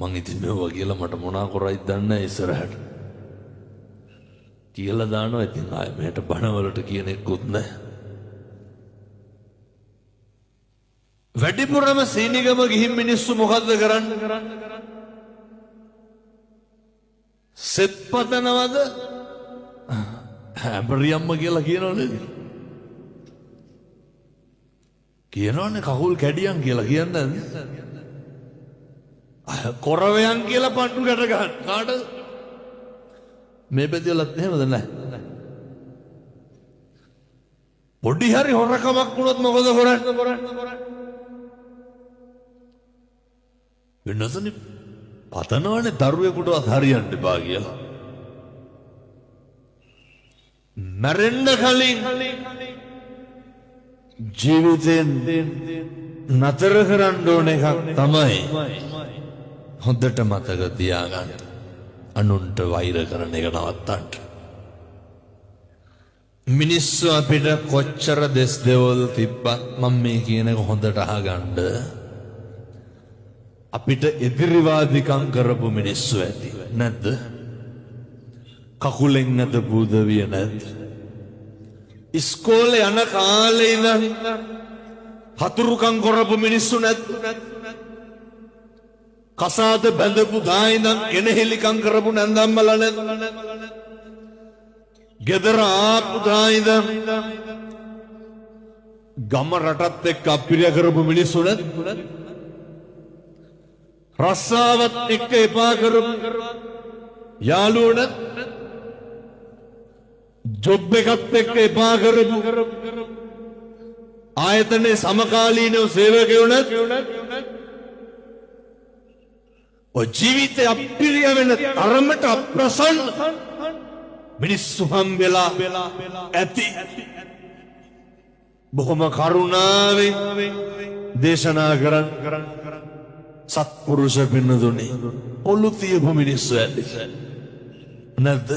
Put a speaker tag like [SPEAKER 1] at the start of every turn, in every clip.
[SPEAKER 1] මං ඉතින් මෙව්වා කියලා මට මොනා කරයිද දන්නේ නැහැ ඉස්සරහට. කියලා දානවා ඉතින් ආයෙ මෙහෙට බණවලට කියන එක්කුත් නැහැ. වැඩිපුරම සීනිගම ගිහින් මිනිස්සු මොකද්ද කරන්නේ? සෙත් පතනවද? ඇඹරියම්ම කියලා කියනවනේ. කියනවනේ කකුල් කැඩියන් කියලා කියන්නේ නැද්ද? කොරවයන් කියලා පණ්ඩු ගැට ගන්න. කාටද? මේ පැතිවලත් එහෙමද නැහැ? පොඩි හරි හොරකමක් වුණොත් මොකද කරන්නේ? වෙනසනේ පතනවනේ දරුවෙකුටවත් හරියන්න එපා කියලා. මැරෙන්න කලින් ජීවිතෙන් නතර කරන්න ඕන එකක් තමයි හොඳට මතක තියාගන්න. අනුන්ට වෛර කරන එක නවත්තන්න. මිනිස්සු අපිට කොච්චර දෙස් දෙවල් තිබ්බත් මම මේ කියන එක හොඳට අහගන්න. අපිට එදිරිවාදිකම් කරපු මිනිස්සු ඇති නැද්ද? කකුලෙන් ඇදපු උදවිය නැද්ද? ඉස්කෝලේ යන කාලේ ඉඳන් හතුරුකම් කරපු මිනිස්සු නැද්ද? කසාද බැඳපු දා ඉඳන් කෙනෙහිලිකම් කරපු නැන්දම්මලා නැද්ද? ගෙදර ආපු දා ඉඳන් ගම රටත් එක්ක අප්පිරිය කරපු මිනිස්සු නැද්ද? රස්සාවත් එක්ක එපා කරපු යාළුවෝ නැද්ද? ජොබ් එකත් එක්ක එපා කරපු ආයතනයේ සමකාලීනව සේවකයෝ නැද්ද? ඔය ජීවිතේ අප්පිරිය වෙන තරමට අප්‍රසන්න මිනිස්සු හම්බෙලා ඇති. බොහොම කරුණාවෙන් දේශනා කරන්න සත්පුරුෂ පින්නතුනි, පොළු තියපු මිනිස්සු ඇති නැද්ද?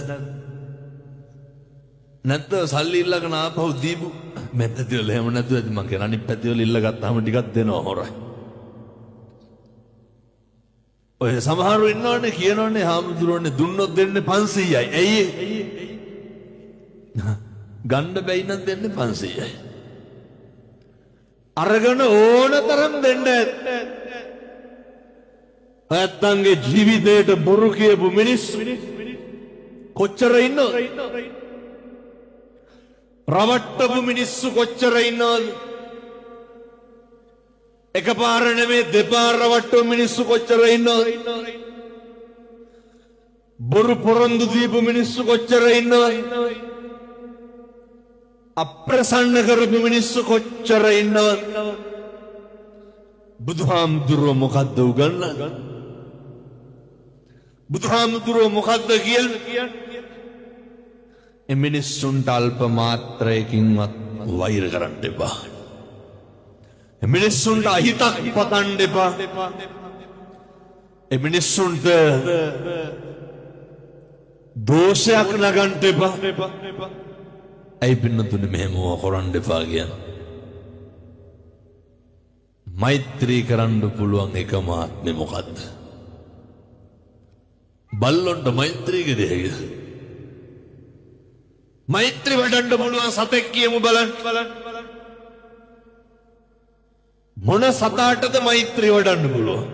[SPEAKER 1] නැත්ද සල්ලි ඉල්ලගෙන ආපහු දීපු මේ පැතිවල එහෙම නැතුව ඇති. මං කියන අනිත් පැතිවල ඉල්ල ගත්තාම ටිකක් දෙනවා හොරයි. ඔය සමහරු ඉන්නවනේ කියනවනේ හාමුදුරුවනේ දුන්නොත් දෙන්නේ 500යි. ඇයි ඒ? ගන්න බැයි නම් දෙන්නේ 500යි. අරගෙන ඕන තරම් දෙන්න ඇත්. නැත්තන්ගේ ජීවිතේට බොරු කියපු මිනිස්සු කොච්චර ඉන්නවද? රවට්ටපු මිනිස්සු කොච්චර ඉන්නවද? එකපාර නෙමේ දෙපාර රවට්ටපු මිනිස්සු කොච්චර ඉන්නවද? බොරු පොරොන්දු දීපු මිනිස්සු කොච්චර ඉන්නවද? අප්‍රසන්න කරපු මිනිස්සු කොච්චර ඉන්නවද? බුදුහාමුදුරුවෝ මොකද්ද උගන්වන්නේ? බුදුහාමුදුරුවෝ මොකද්ද කියන්නේ? ඒ මිනිස්සුන්ට අල්ප මාත්‍රයකින්වත් වෛර කරන්න එපා. ඒ මිනිස්සුන්ට අහිතක් පතන්න එපා. ඒ මිනිස්සුන්ට දෝෂයක් නගන්න එපා. ඇයි පින්නතුනේ මෙහෙම කරන්න එපා කියන්නේ? මෛත්‍රී කරන්න පුළුවන් එකම ආත්මෙ මොකද්ද? බල්ලොන්ට මෛත්‍රී කෙරෙහි හැකිද? මෛත්‍රී වඩන්න පුළුවන් සතෙක් කියමු බලන්න. මොන සතාටද මෛත්‍රී වඩන්න පුළුවන්?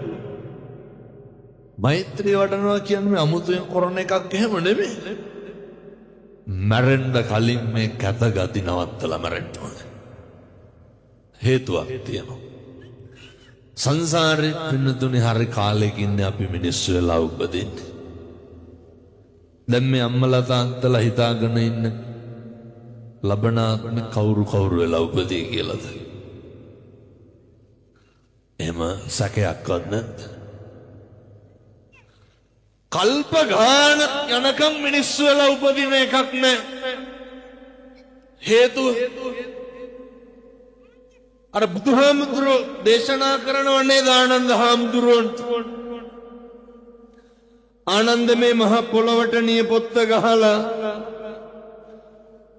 [SPEAKER 1] මෛත්‍රී වඩනවා කියන්නේ මේ අමුතුවෙන් කරන එකක් එහෙම නෙමෙයි. මැරෙන්න කලින් මේ කැත ගති නවත්තලා මැරෙන්න ඕනේ. හේතුවක් තියෙනවා. සංසාරේ පින්නතුනේ හරි කාලෙක ඉන්නේ අපි මිනිස්සු වෙලා උපදින්නේ. දැන් මේ අම්මලා තාත්තලා හිතාගෙන ඉන්න ලබන ආත්මෙ කවුරු කවුරු වෙලා උපදී කියලාද? එහෙම සැකයක්වත් නැද්ද? කල්ප ගානක් යනකම් මිනිස්සු වෙලා උපදින එකක් නෑ. හේතුව අර බුදුහාමුදුරුවෝ දේශනා කරනව නේද ආනන්ද හාමුදුරුවන්ට? ආනන්ද මේ මහ පොළොවට නියපොත්ත ගහලා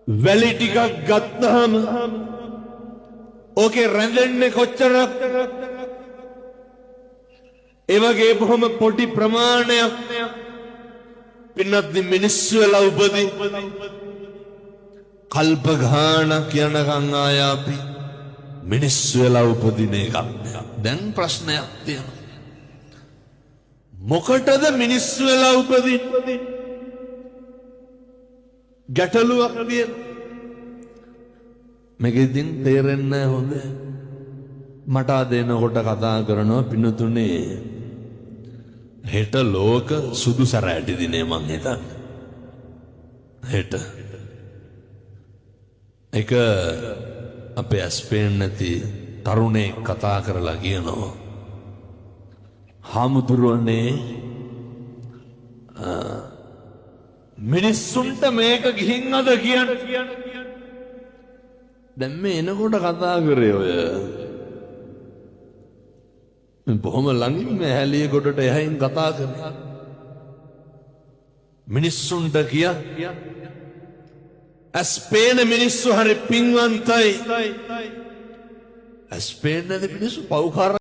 [SPEAKER 1] වැලි ටිකක් ගත්තාම ඕකේ රැඳෙන්නේ කොච්චරක්? ඒ වගේ බොහොම පොඩි ප්‍රමාණයක් පින්වත්නි මිනිස්සු වෙලා උපදී. කල්ප ගාණක් යනකම් ආය අපි මිනිස්සු වෙලා උපදින එකක් නෑ. දැන් ප්‍රශ්නයක් තියෙනවා. මොකටද මිනිස්සු වෙලා උපදින්නේ? ගැටලුවක් තියෙනවා. මේක ඉතින් තේරෙන්නේ නැහැ හොඳ. මට අද එනකොට කතා කරනවා පින්තුනේ, හෙට ලෝක සුදු සැරෑටි දිනේ මං හිතන්නේ. හෙට. එක අපේ ඇස් පේන්නේ නැති තරුණයෙක් කතා කරලා කියනවා, හාමුදුරුවනේ, මිනිස්සුන්ට මේක ගිහින් අද කියන්න. දැන් මේ එනකොට කතා කරේ ඔය මේ බොහොම ළඟින් මේ හැලිය ගොඩට එහයින් කතා කරේ. මිනිස්සුන්ට කිය, ඇස් පේන මිනිස්සු හරි පින්වන්තයි. ඇස් පේන්නේ නැති මිනිස්සු පව්කාර.